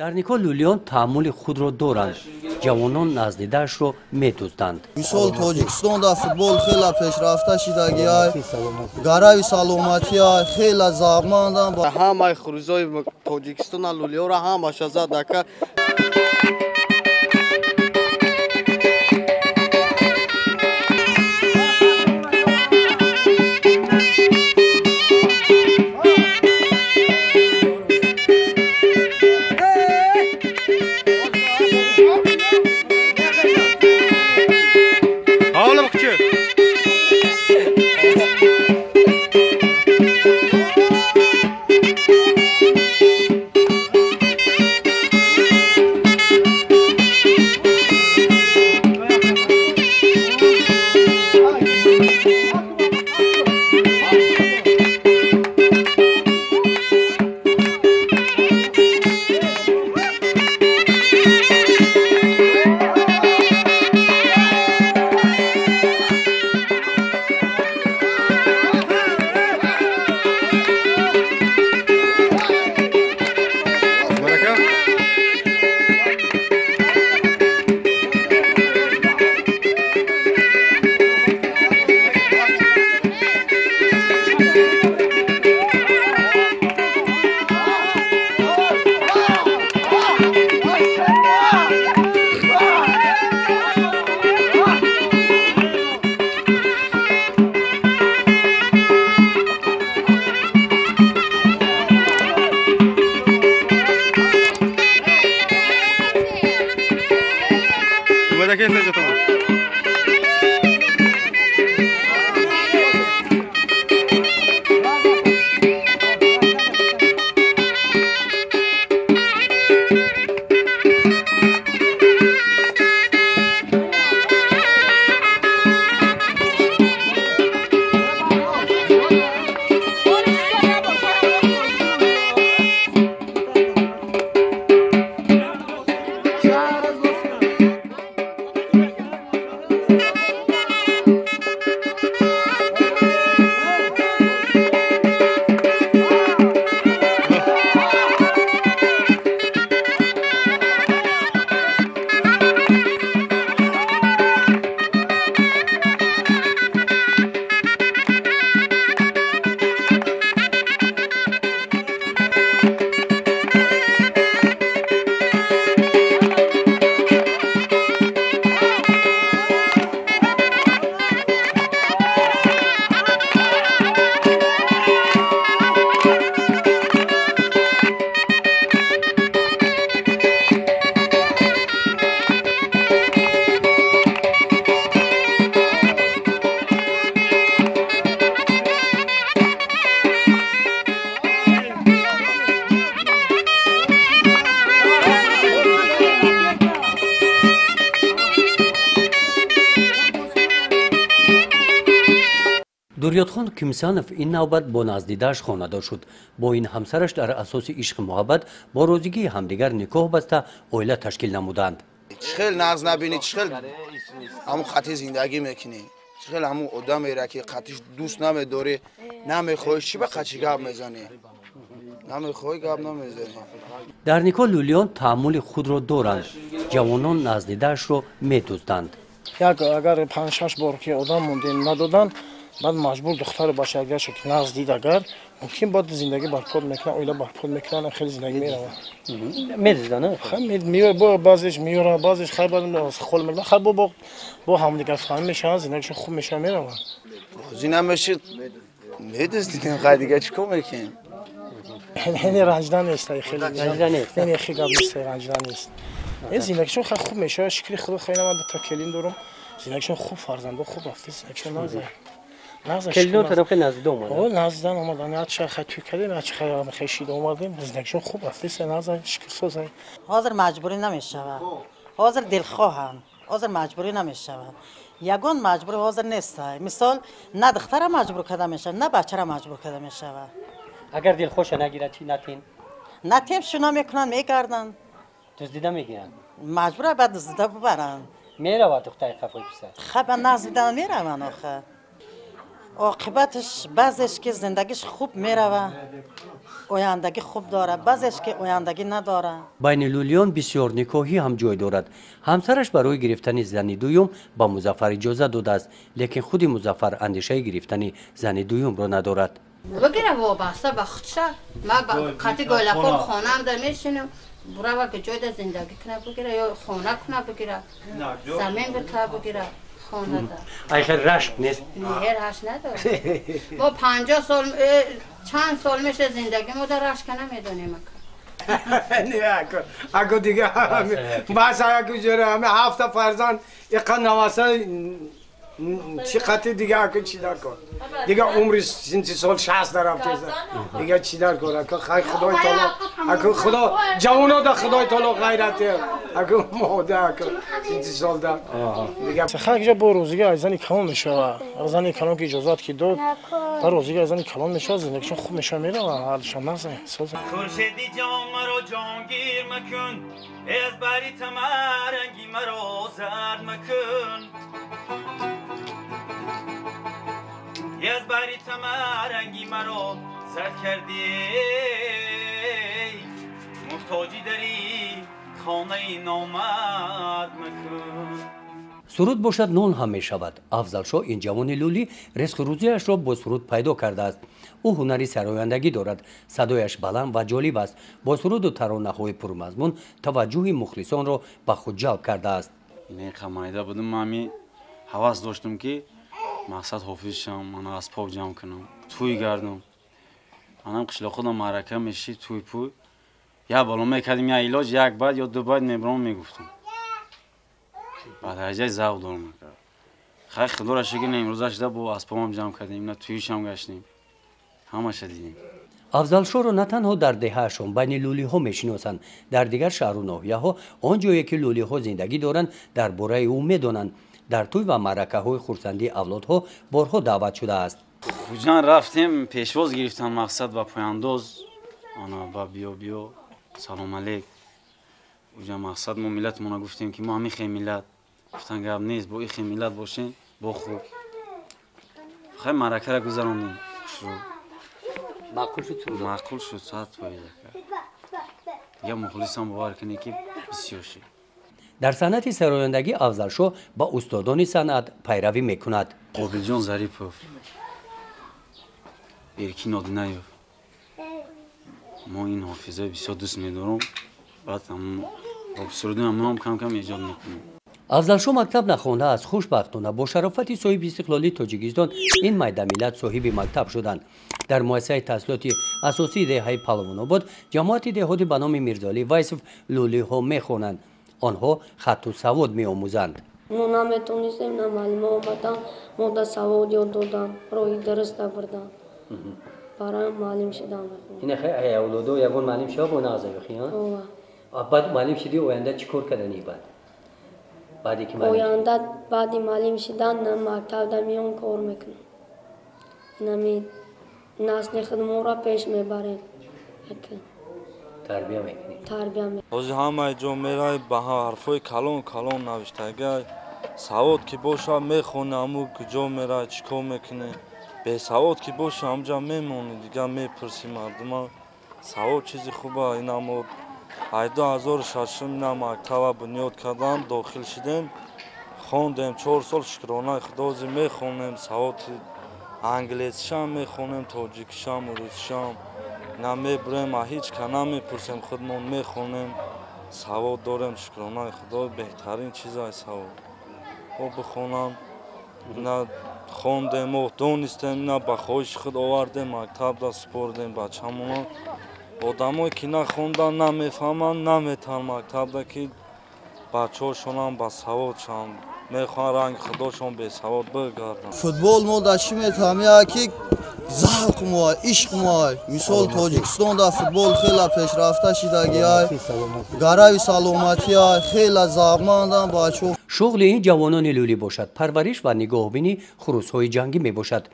Дар никоҳ лӯлиён таъаммули худро доранд. Ҷавонон наздидаашро медузданд. Мисол Тоҷикистон дар футбол хеле пешрафта шидагиай, гарави саломатиай, хеле завқмандам. Ҳамаи хурӯзои Тоҷикистона лӯлиёра ҳамаша зад ака. Дурёдхон Кимсанов ин навбат бо наздидааш хонадор шуд. Бо ин ҳамсараш дар асоси ишқи муҳаббат бо розигии ҳамдигар никоҳ баста оила ташкил намуданд. Чӣ хел нағз набинӣ, чӣ хел ҳамун қатъи зиндагӣ мекунӣ, чӣ хел ҳамун одамеро ки қатъиш дӯст намедорӣ, намехоҳӣ, чӣ ба қатъи гап мезанӣ? Намехоҳӣ гап намезанӣ. Дар никоҳ лӯлиён таъаммули худро доранд. Ҷавонон наздидаашро медузданд. Як агар 5-6 бор ки одам мондем надоданд, баъд маҷбур духтару бачагаша ки нағз дид, агар мумкин баъд зиндагӣ барпод мекунанд, оила барпод мекунанд, хеле зиндагӣ мераванд. Медузданд? Баъзеш меёранд, баъзеш хай баъд хол мекунанд, хай бо ҳамдигар фаҳмӣ мешаванд, зиндагишон хуб мешаванд, мераванд. Розӣ намешид, медуздидем, хай дига чӣ кор мекунем? Не, ранҷидан нест, хеле не, хеле гап нест, ранҷидан нест. Зиндагишон хай хуб мешавад, шукри Худо, хеле ман дута келин дорам, зиндагишон хуб, фарзандо хуб рафта, зиндагишон нағз. Келино тарафи наздида омаданд? О, наздидан омаданд. Яча хай тӯй кардем, яча хай хешида омадем. Зиндагишон хуб рафта, нағз, шукрсоз. Ҳозир маҷбурӣ намешавад. Ҳозир дилхоҳанд. Ҳозир маҷбурӣ намешавад. Ягон маҷбурӣ ҳозир нест. Мисол, на духтара маҷбур карда мешавад, на бачара маҷбур карда мешавад. Агар дилхоша нагирад, чӣ натин? Натем шуна мекунанд, мегарданд. Дуздида мегиранд? Маҷбура баъд дуздида бубаранд. Меравад духтари қафои писар? Хай ба наздида мераванд охир. Оқибаташ баъзеш ки зиндагиш хуб мерава, Ояндагӣ хуб дорад, баъзеш ки ояндагӣ надорад. Байни лӯлиён бисёр никоҳӣ ҳам ҷой дорад. Ҳамсараш барои гирифтани зани дуюм ба Музаффар иҷоза додааст, лекин худи Музаффар андешаи гирифтани зани дуюмро надорад. Бигира вобаста ба худша. Ма қати гойлаком хонаам да мешинам, бурава ки ҷойда зиндагӣ куна бигира ё хона куна бигира, замин бита бигира. Ай хел рашк нест? Не, рашк надорем. Мо 50 сол, чанд сол меша зиндагӣ мо дар рашка намедонем. Не, ако дига бас аку ҷора ҳаме ҳафта фарзанд иқа наваса чӣ қати дига ако чӣ дар кор? Дига умри 30 сол 60 дарафтеса. Дига чӣ дар кор? Ако хай Худои таоло, ако Худо ҷавоно да Худои таоло ғайрат ако мода ако 30 сол да дига хай ҷа бо рӯзига аз зани калон мешава. Зани калон ки иҷозат ки дод, ба рӯзига аз зани калон мешава, зиндагишон хуб мешава, мерава, ҳалшон нағз соз. Хуршеди ҷон маро ҷонгир макун, аз бари тамаранги маро зард макун. از بری تمرنگی مرا زرد کردی، محتاجی داری خانه نامرد مکن. Суруд бошад, нон ҳам мешавад. Афзалшоҳ ин ҷавони лӯлӣ ризқу рӯзиашро бо суруд пайдо кардааст. Ӯ ҳунари сарояндагӣ дорад, садояш баланд ва ҷолиб аст. Бо суруду таронаҳои пурмазмун таваҷҷӯҳи мухлисонро ба худ ҷалб кардааст. Майда будам, ҳами ҳавас доштам ки мақсад ҳофиз шам, мана асбоб ҷамъ кунам, тӯй гардам. Манам қишлоқудам маърака мешид, тӯй пӯй. Як бало мекардим, як илоҷ, як баъд ё ду баъд мебиром мегуфтам. Ба дараҷаи завқ дорам. Хай Худоро шукр, имрӯза шуда бо асбобам ҷамъ кардем, ина тӯйишам гаштем. Ҳамаша дидем. Афзалшоҳро на танҳо дар деҳаашон байни лӯлиҳо мешиносанд, дар дигар шаҳру ноҳияҳо он ҷое ки лӯлиҳо зиндагӣ доранд, дар бораи ӯ медонанд. Дар тӯй ва маъракаҳои хурсандии авлодҳо борҳо даъват шудааст. Хуҷанд рафтем, пешвоз гирифтан мақсад ба пояндоз, ана ба биё биё, салом алейк. Уҷа мақсад мо миллатмона гуфтем ки мо ҳамин хел миллат. Гуфтан гап нест, бо ин хел миллат бошем, бо хуб. Хай маъракаро гузарондем. Хушрӯ. Маъқул шуд суруд? Маъқул шуд, 100%. Дига мухлисам бовар кунед ки бисёр шуд. Дар санъати сарояндагӣ Афзалшоҳ ба устодони санъат пайравӣ мекунад. Қобилҷон Зарипов, Эркин Одинаев. Мо ин ҳофизаи бисёр дӯст медорам. Баъд суруди ҳамонам кам-кам эҷод мекунем. Афзалшоҳ мактаб нахондааст. Хушбахтона бо шарофати соҳиби истиқлолии Тоҷикистон ин майда миллат соҳиби мактаб шуданд. Дар муассисаи таҳсилоти асосии деҳаи Палвонобод ҷамоати деҳоти ба номи Мирзоалӣ Вайсов лӯлиҳо мехонанд. Онҳо хатту савод меомӯзанд. Мо наметонистем, на муаллима омадан, мо да савод ёд додан, роҳи дуруст набурдан. Барои муаллим шудан мехоҳам. Ин хай авлодо ягон муаллим шава бо нағза ёхи, а? Баъд муаллим шидӣ, оянда чӣ кор кардани баъд? Баъде ки оянда баъди муаллим шидан мактабда миён кор мекунам. Инами насли худмонро пеш мебарем. Тарбия мекунӣ? Тарбия мекунем. Ҳозир ҳамаи ҷо мерай ба ҳарфҳои калон калон навиштагай. Савод ки боша мехонӣ, ҳамун куҷо мерай, чӣ кор мекунӣ. Бесавод ки боша ҳамҷа мемонӣ, дига мепурсӣ мардума. Савод чизи хуба. Инамо 2006 ина мактаба бунёд кардам, дохил шидем, хондем 4 сол, шукронаи Худо ҳозир мехонем, саводи англисишам мехонем, тоҷикишам, русишам. На мебурем, а ҳеҷ ка намепурсем, худмон мехонем, савод дорем, шукронаи Худо, беҳтарин чиз ай савод. Мо бихонам, на хондем, мо донистем, на ба хоҳиши худ овардем, мактабда супордем бачамона. Одамое ки нахондан, намефаҳманд, наметавонанд мактабда ки бачаҳошонам ба савод шаванд. Мехоҳанд ранги худошон бесавод бигарданд. Футбол мо дар чӣ метавонем ки завқ моай, ишқ моай. Мисол Тоҷикистон дар футбол хеле пешрафта шидагиай, гарави саломатиай, хеле завқманданд бачаҳо. Шуғли ин ҷавонони лӯлӣ бошад, парвариш ва нигоҳубини хурусҳои ҷангӣ мебошад.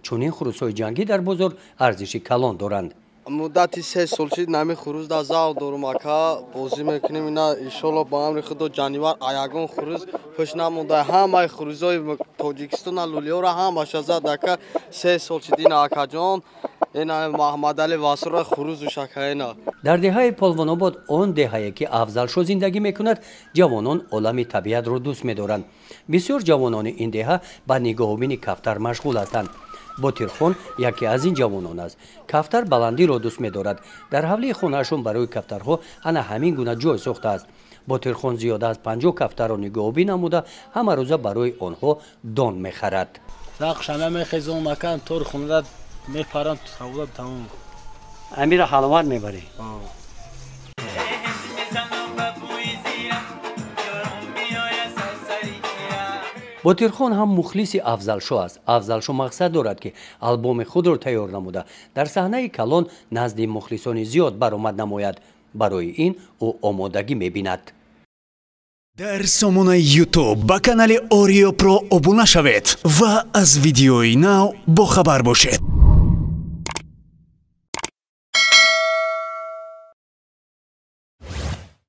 Чунин хурусҳои ҷангӣ дар бозор арзиши калон доранд. Муддати 3 сол шид нами хурус дар завқ дорум ака, бозӣ мекунем. Ина иншолло ба амри Худо ҷанивар аягон хурус пӯш намонда. Ҳамаи хурусҳои Тоҷикистона лӯлиҳоро ҳамаша зад ака. 3 сол шид ина акаҷон. Ина Маҳмадалӣ Васура хурӯзу шакаина. Дар деҳаи Полвонобод, он деҳае ки Афзалшо зиндагӣ мекунад, ҷавонон олами табиатро дӯст медоранд. Бисёр ҷавонони ин деҳа ба нигоҳубини кафтар машғул ҳастанд. Ботирхон яке аз ин ҷавонон аст. Кафтар баландиро дӯст медорад. Дар ҳавлии хонаашон барои кафтарҳо ана ҳамин гуна ҷой сохтааст. Ботирхон зиёда аз 50 кафтарро нигоҳубин намуда, ҳамарӯза барои онҳо дон мехарад. Мехезом, макан тор хонада мепарам, савдо тамом. Амира ҳаловат мебарӣ? Ботирхон ҳам мухлиси Афзалшо аст. Афзалшо мақсад дорад, ки албоми худро тайёр намуда, дар саҳнаи калон назди мухлисони зиёд баромад намояд. Барои ин ӯ омодагӣ мебинад. Дар сомонаи YouTube ба канали Ориё Про обуна шавед ва аз видеои нав бохабар бошед.